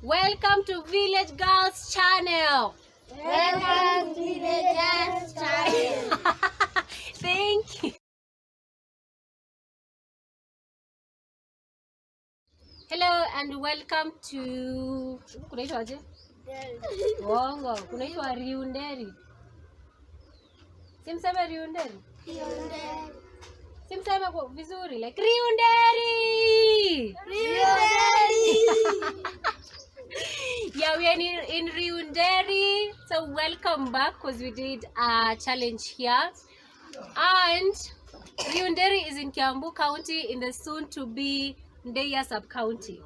Welcome to Village Girls Channel. Welcome to Village Girls Channel. Thank you. Hello and welcome to kunaitwa aje? Uongo, kunaitwa Riunderi. Simseme Riunderi? Simseme kwa vizuri like Riunderi. Yeah, we are in Riunderi. So welcome back because we did a challenge here. And Riunderi is in Kiambu County in the soon to be Ndeya sub county.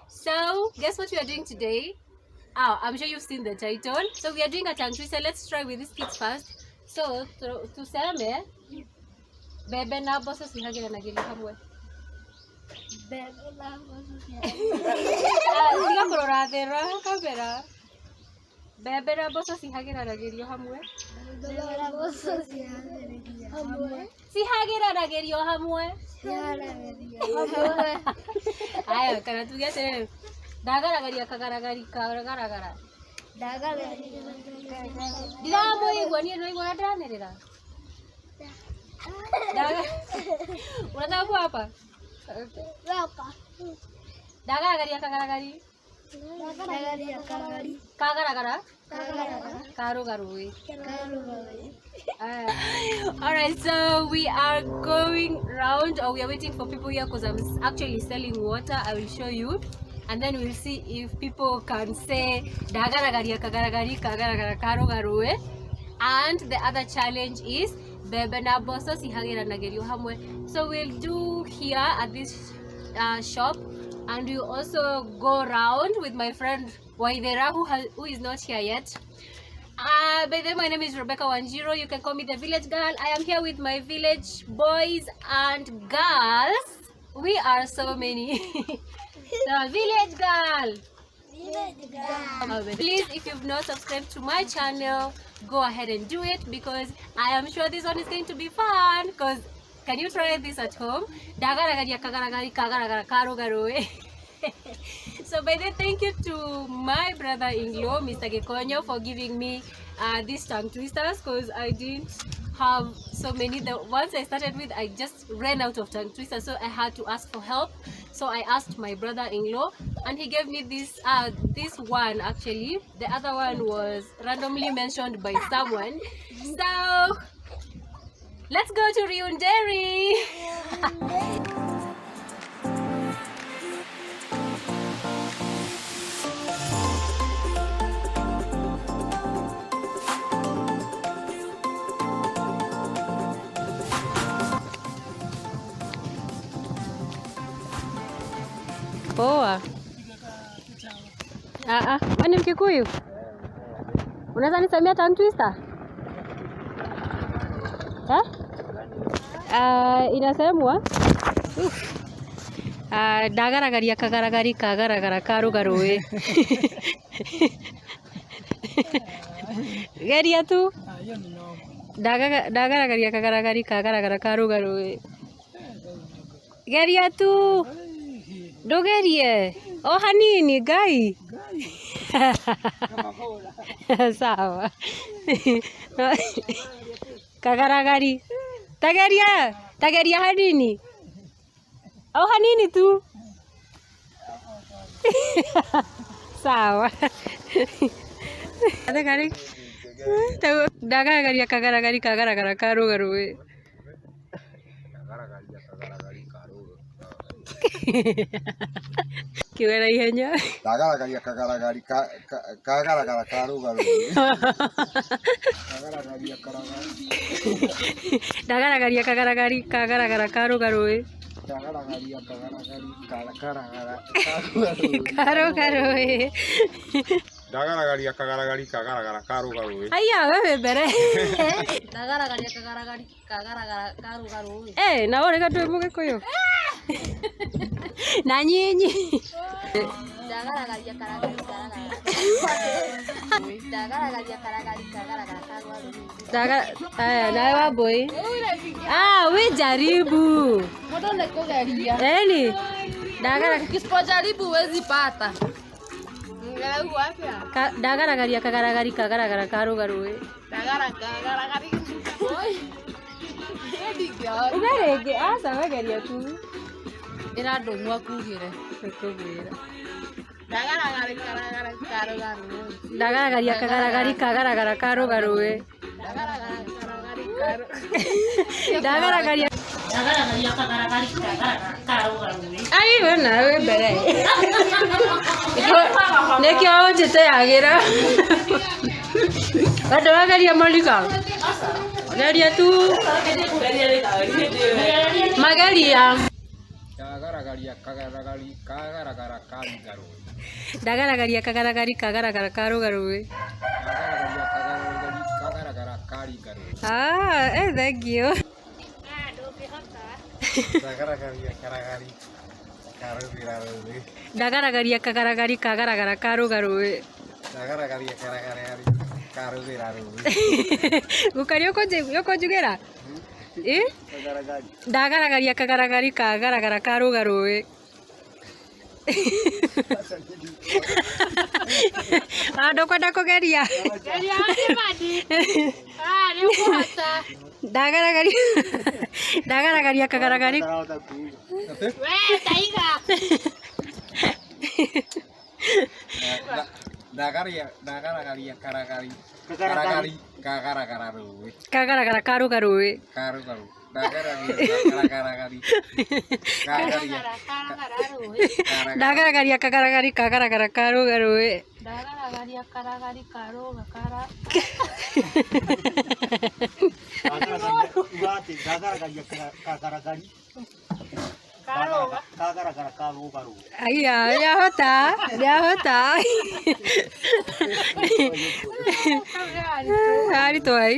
So guess what we are doing today? Oh, I'm sure you've seen the title. So we are doing a tongue twister. Let's try with these kids first. So tuseme bebe na boso sihagiranagirio hamwe. Ah, tiga kurora thera kamera. Mbembe na mboco cihagĩranagĩrio hamwe. Cihagĩranagĩrio hamwe. Aya, kana tuge atĩrĩrĩ, ndagaragaria kagaragari kagaragara. Ndiramũigua niĩ nĩwaigua ũrĩa ndĩranĩrĩra. Unataka kuwa hapa? Ndagaragaria kagaragari kagaragara karugarui. All right, so we are going round, or we are waiting for people here because I'm actually selling water. I will show you, and then we'll see if people can say ndagaragaria kagaragari kagaragara karugarue. And the other challenge is mbembe na mboco cihagiranagĩrio hamwe. So we'll do here at this shop, and we'll also go round with my friend Waithera, who is not here yet. By the way, my name is Rebecca Wanjiru. You can call me the village girl. I am here with my village boys and girls. We are so many. The village girl. Please, if you've not subscribed to my channel, go ahead and do it because I am sure this one is going to be fun. Because can you try this at home? Dagaragaria kagaragari kagaragara karugarue. So by the way, thank you to my brother-in-law, Mr. Gikonyo, for giving me these tongue twisters because I didn't have so many. The ones I started with, I just ran out of tongue twisters, so I had to ask for help. So I asked my brother-in-law, and he gave me this this one actually. The other one was randomly mentioned by someone. So let's go to Riunderi. Poa. Ah ah, wewe ni Mkikuyu? Unaweza nisemea tongue twister? Eh? Inasemwa ndagaragaria kagaragari kagaragara karugarui. Geria tu. Ndagaragaria kagaragari kagaragara karugarui. Geria tu. Ndugerie o hanini Ngai. Sawa. Kagaragari. Tageria, tageria hanini. O hanini tu. Sawa. Ndagaragaria kagaragari kagaragara karugarui. Kiuga na ihenya. Ndagaragaria kagaragari kagaragara karugarui. Ndagaragaria karagari. Ndagaragaria kagaragari kagaragara karugarui. Ndagaragaria kagaragari karagara karugarui. Karugarui. Ndagaragaria kagaragari kagaragara karugarui. Aya wewe mbere. Ndagaragaria kagaragari kagaragara karugarui. Eh, na wewe reka Mugikuyu. Na nyinyi. Ndagaragaria karagari karagara. Ndagaragaria karagari kagaragara karugarui. Aya, nawe Wambui. Ah, we jaribu. Mũndũ nĩ kũgeria. Yaani Ukisipojaribu huwezi pata. Ndagaragaria kagaragari kagaragara karũga rũĩ. Uga rĩngĩ, aca wegeria tu. Ĩra ndũng'ũ akugĩre. Nĩkũgwĩra. Ndagaragari karagara karuga rũĩ. Ndagaragaria kagaragari kagaragara karũga rũĩ. Ndagaragaria Ndagaragaria kagaragari kagaragara karũga rũĩ. Ai we nawe mbere. Nĩkĩo ũnjĩtĩagĩra. Wenda wageria Monica? Geria tu. Mageria. Ndagaragaria kagaragari kagaragara karinga rũĩ. Ndagaragaria kagaragari kagaragara karũga rũĩ. Ndagaragaria kagaragari kagaragara karinga rũĩ. Ah, thank you. Ndagaragaria karagari karũgĩra rũĩ. Ndagaragaria kagaragari kagaragara karũga rũĩ. Ndagaragaria karagari karũgĩra rũĩ. Gũkaria ũkũnjugĩra? Ĩ? Kagaragari. Ndagaragaria kagaragari kagaragara karũga rũĩ. Ah, ndũkwenda kũgeria? Ndagaragaria ndagaragaria kagaragari Ndagaragaria karagari karagari kagaragara rũĩ. Kagaragara karũga rũĩ. Karũga rũĩ. Ndagaragaria kagaragari kagaragaria Ndagaragaria kagaragari kagaragara karũga rũĩ. Ndagaragaria karagari karũga kara. Ndagaragaria kagaragari kagaragara karũga rũĩ. Aya, nĩahota, nĩahota. Aritũ ai.